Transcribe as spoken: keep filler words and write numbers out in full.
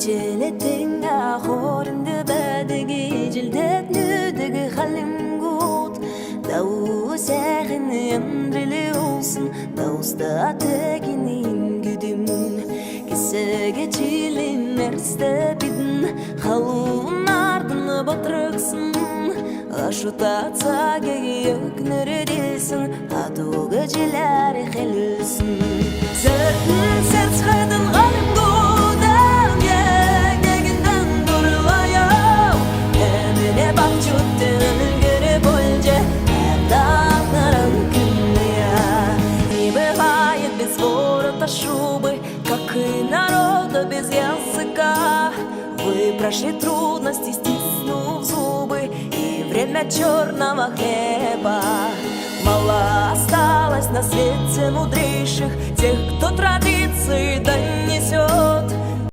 Җилдән хойрнд бәәдг, җилдән нүүдг хальмгуд. Даву сәәхн, эндрл улсн, давста тегин иим гүдм. Кесг җилин эрст бидн халун ардн батрхсн. Ашута цагиг өгнөр диилсн, хатуг җиләр хәләлсн. Зөрдн сән сәәхн хальмгудт, эн гендән дурлаял. Эмнә баһчудт үлгүр болҗ, әәдл наран күндәял. Иб хайд без ворота шубы, как и народ без языка. Вы прошли трудности, стиснув зубы, и время чёрного хлеба. Мало осталось на свете мудрейших, тех, кто традиции донесёт.